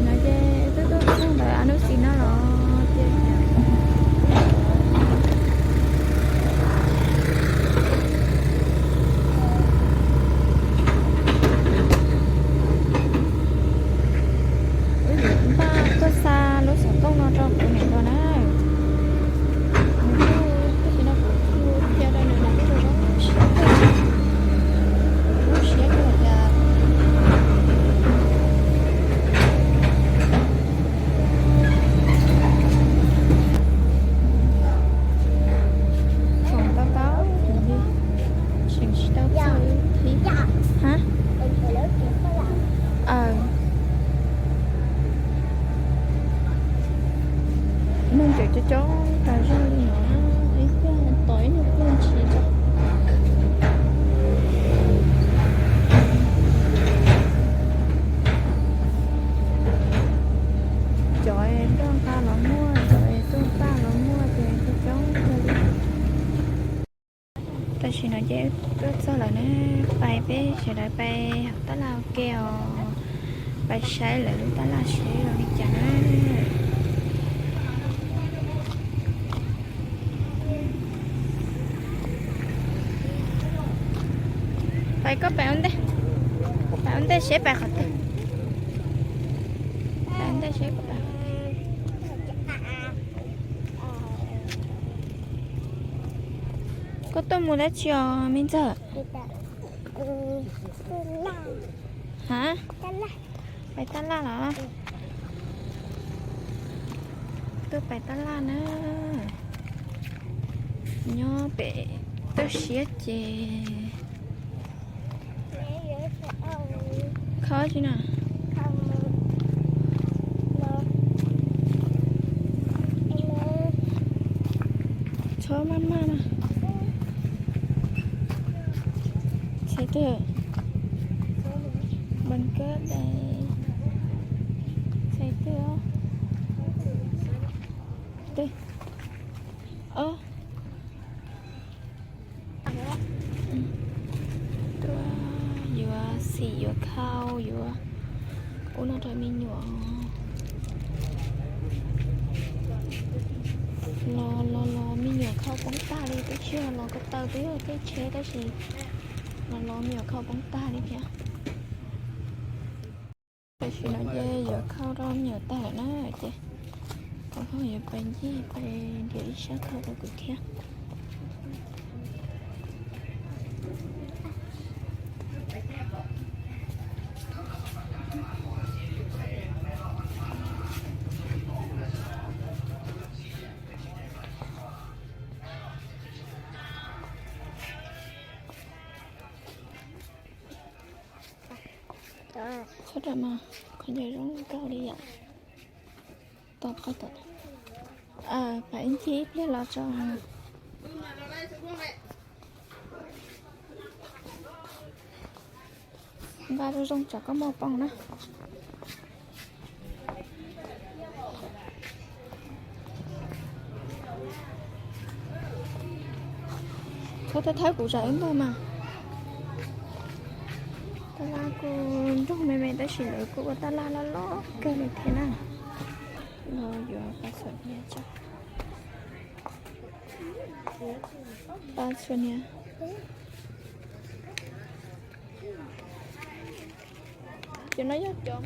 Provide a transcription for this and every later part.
No ces twb tuaj txog ntawm Anub Xis no los ces wb yuav npaj tuaj xa lub xov tooj no rau kuv niam hluas na. Nws kuj, tam sim no kuv kuj qhia rau nws, nws kuj zoo siab kawg, zoo siab kawg li cas. Foom tau tau, tseem tsis tau txog ib thib. Ha? Neeg tseem coob coob tas zog li no, ib pliag tos ib nyuag pliag ntshis tso. Cov es tuaj nqa los muag, cov es tuaj npaj los muag ces coob coob kawg li. Tam sim no ces tuaj txog lawm na, pais peb sawv daws pais hauv tab laj ua ke os, pais saib lawv lub tab laj seb zoo li cas na. Pais koj pais ua ntej, pais ua ntej seb pais qhov twg, pais ua ntej seb koj pais. Koj tuaj mus dab tsi os me ntxawg? Ha? Pais tab laj los? Tuaj pais tab laj na. Nyob pem toj siab ces khov tsi na. Txhob maj maj na. Txhais twg? Npas kab dais. Txhais twg? Twg? Ob. Tuaj yuav xim yuav khau yuav ub no rau me nyuam. Los los los me nyuam khau poob tag li, twb tsis yog los ko taw, twb yog tej tsheb tab sis los los me nyuam khau poob tag li thiab. Tam sim no ces yuav khau rau me nyuam tag lawm na ces kuv ho yuav pais ncig pais nrhiav ib sab khau rau kuv thiab. Txhob ram mas, qhov ncauj zoo nkauj li yom. Tom qab tom, pais ib ncig ib pliag los tso. Nqa zoo zoo tsam koj muaj poob na. Txhob thawb thawb kuv zam ib npawg mas. Tab laj kuj nroog me me tab sis lawv kuj ua tab laj loj loj kawg li thiab na. Los yuav pas xuam hniav tso. Pas xuam hniav. Cov no yog cov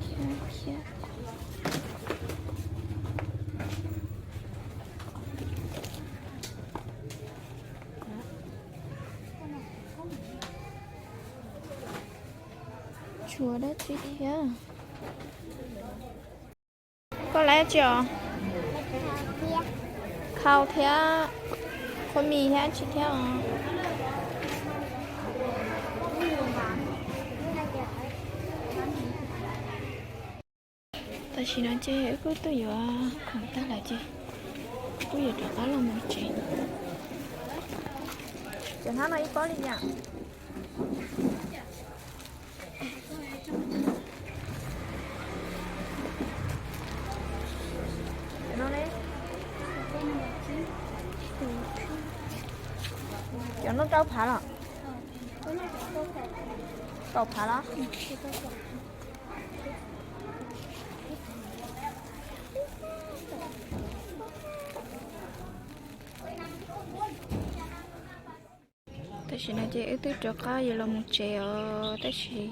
khiav khiav. Tshuav dab tsi thiab? Koj lawv tsi os? Khau thiab, qhua mis thiab tsi thiab os? Tam sim no ces wb kuj tuaj yuav khoom tag lawm ces kuj yuav rov qab los mus tsev. Cov hnab no ib pob li yam. Cov no ne? Cov no rau phav los? Kaum phav los? Tam sim no ces wb twb rov qab yuav los mus tsev os, tab sis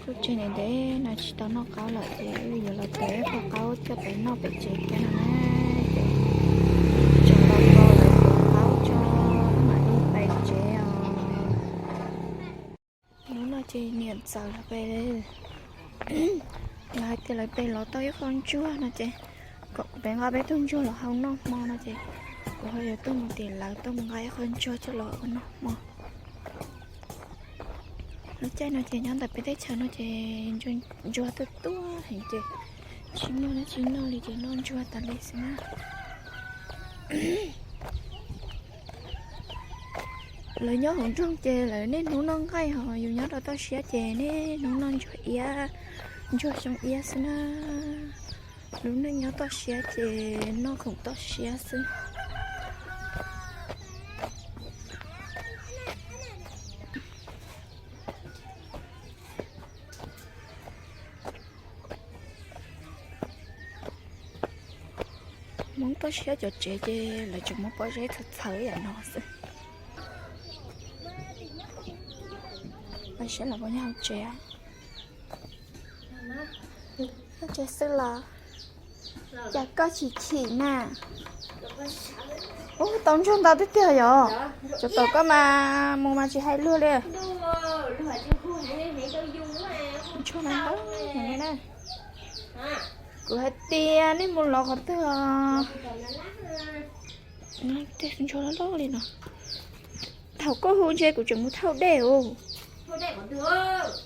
kuj tseg ntev ntev no tsis tau noj qaub lawm ces wb yuav los tau ib qho qaub coj pem noj pem tsev thiab no na. Ces tseem los tau lawv cov qaub tso, wb mam li pem tsev os. Hnub no ces niam ntxawm lawv pem, lawv hais tias lawv pem los tau ib qho ntsuag no ces kom peb nqa peb tug ntsuag los hau noj hmo no ces kuv ho yuav tuaj mus tim lawv tuaj mus nqa ib qho ntsuag coj los ua noj hmo. Lub caij no ces nyob ntawm peb teb chaws no ces ntsuag tuaj tuaj heev ces tsis muaj dab tsi noj li ces noj ntsuag tas li xwb na. Lawv nyob hauv nroog ces lawv niaj hnub noj nqaij, ho yus nyob rau toj siab ces niaj hnub noj ntsuag iab, ntsuag xyoob iab xwb na. Lub neej nyob toj siab ces noj khoom toj siab xwb. Hmoob toj siab cov tsev ces lawv tsuas muab pob zeb txhawv txhawv yam no xwb. Saib los puas nyob hauv tsev? Hauv tsev xwb los? Cas koj chim chim na? Ub, tau ntsuag ntau tiag tiag yom. Tsov tom koj mas mus mas tsis hais luag li. Ntsuag mas ntau heev li na. Kuv hais tias nej mus lov qhov twg os? Ntsuag loj loj li no. Thaum koj hu ntshe kuv tseem mus thauj dej os.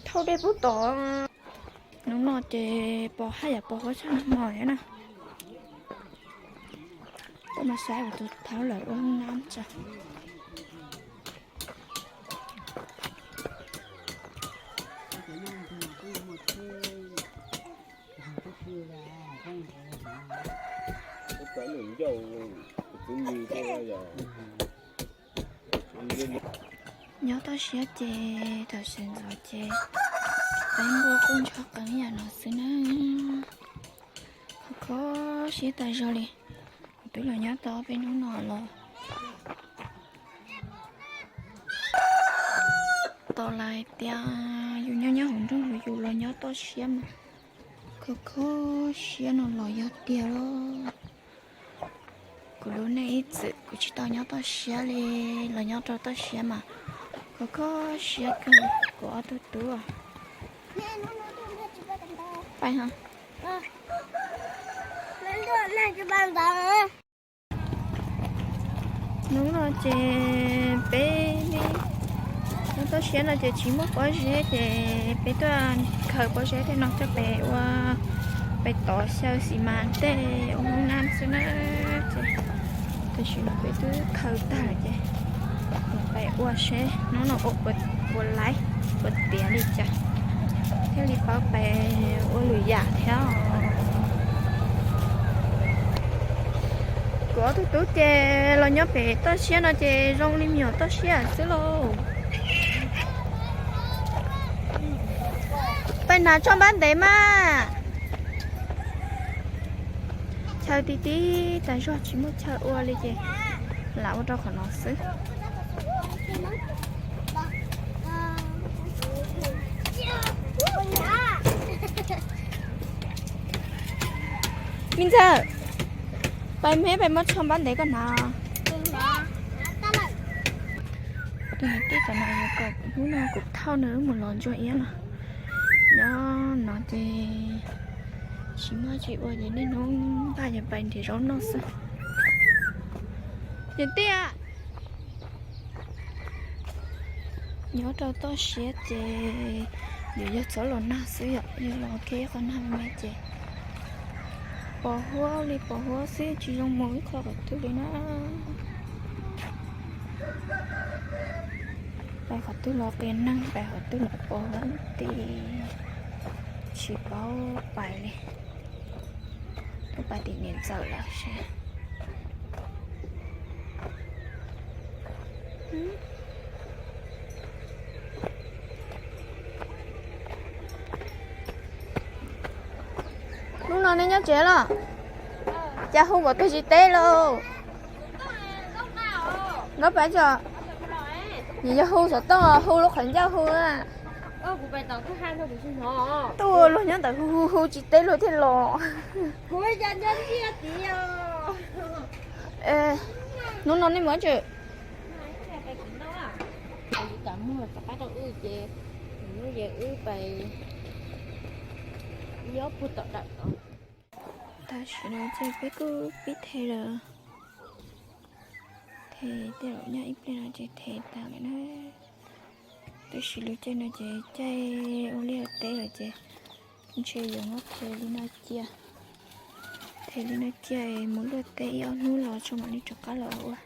Thauj dej pub tom. Hnub no ces pos haj yam pos huab tshaj hmo thiab na. Koj mas saib kuv tus thaub lawv ua hoob nab tso. Nyob toj siab ces thaum sawv ntxov ces peb npua quaj ntsuag qees yam no xwb na. Kho kho siab tas zog li. Kuv twb los nyob tau peb hnub no los tau lawm tias yus nyob nyob hauv nroog los yus los nyob toj siab mas kho kho siab no los yog tiag lauj. Kuv lub neej ib txwm kuv tsis tau nyob toj siab li, los nyob rau toj siab mas kho kho siab kawg kuv ob tug tub. Pais ho. Hnub no ces peb nyob toj siab no ces tsis muaj pob zeb ces peb tuaj khaws pob zeb tej no coj pem ua, pem tov xyaw xis mas tej ua hoob nab xwb na. Ces tam sim no peb twb khaws tag lawm ces mus pem ua seb hnub no ua puas laib puas tiav li cas thiaj li paub pem ua lwm yam thiab. Kuv ob tug tub ces los nyob pem toj siab no ces zoo li me nyuam toj siab xwb lauj. Peb hnav tsho npab ntev mas. Chaw ti ti tas zog tsis muaj chaw ua li ces lam ua rau qhov no xwb. Me ntxawm, peb me peb muab tsho npab ntev koj hnav. Tus niam tij tam no yuav kom hnub no kuv thauj nws wb mus lov ntsuag iab no. Nyob no ces tsis muaj tsis ua ces niaj hnub npaj yuav pais nrhiav zaub noj xwb. Niam tij, nyob rau toj siab ces yuav yog txhob los nag xwb yom, yog los kheb qhov nag me me ces pos huab li pos huab xwb tsis zoo mus ib qho qhov twg li na. Pais qhov twg los qias neeg, pais qhov twg los pos huab ti, tsis paub pais li. Tuaj pais tim niam ntxawm lawm seb. Hnub no nej nyob tsev los? Cas hu kom tug tsis teb lauj? Nkauj Paj, yog hu xov tooj, hu lub qhov ncauj hu. Tuaj luag nyob ntawd hu hu hu tsis teb luag thiaj los. Hnub no nej mus dab tsi? Tam sim no ces peb kuj pib the lawm. The tej zaum nyob ib pliag no ces the tas lawm na. Tab sis lub caij no ces caij ua liaj ua teb lawm ces ntshe yuav muab the li no cia. The li no cia es mus luaj teb ib ob hnub los tso mam li rov qab los ua.